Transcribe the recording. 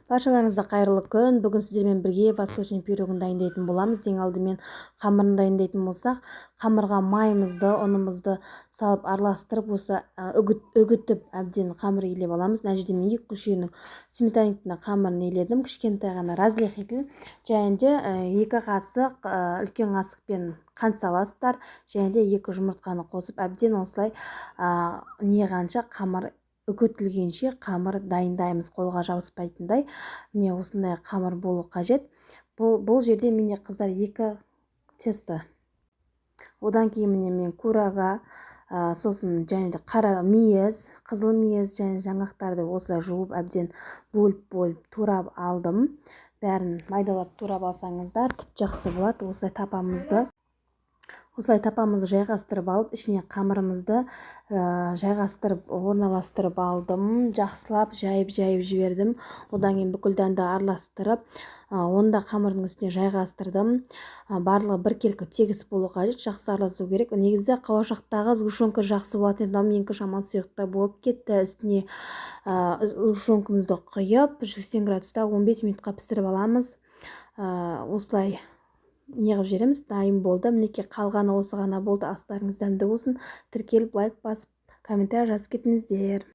Баршаларыңызға қайырлы күн! Бүгін сіздермен бірге восточный пирогын дайындайтын боламыз. Ең алдымен қамырын дайындайтын болсақ, қамырға майымызды, ұнымызды салып, араластырып, осы үгітіп, әбден қамыр илеп аламыз. Мына жерде мен 2 күлшенің сметанниктің қамырын иледім, кішкентай ғана разрыхлитель және де 2 қасық үлкен қасықпен қант саласыздар және де 2 жұмыртқаны қосып, әбден осылай неғанша қамыр үгітілгенше қамыр дайындаймыз, қолға жабыспайтындай. Міне, осындай қамыр болу қажет. Бұл жерде менде, қыздар, 2 тесто. Одан кейін, міне, мен курага, сосын және де қара мейіз, қызыл мейіз және жаңғақтарды осылай жуып, әбден бөліп-бөліп турап алдым. Бәрін майдалап турап алсаңыздар, тіпті жақсы болады. Осылай тапамызды жайғастырып алып, ішіне қамырымызды жайғастырып, орналастырып алдым. Жақсылап жайып-жайып жібердім. Одан кейін бүкіл дәнді араластырып, оны да қамырдың үстіне жайғастырдым. Барлығы біркелкі тегіс болу қажет, жақсы араласу керек. Негізі қауашақтағы сгущенка жақсы болатын еді, мынау менікі жаман сұйықтау болып кетті. Үстіне сгущенкамызды құйып, 180 градуста 15 минутқа пісіріп аламыз. Осылай неғып жібереміз, дайын болды. Мінекей, қалғаны осы ғана болды. Астарыңыз дәмді болсын! Тіркеліп, лайк басып, комментарий жазып кетіңіздер.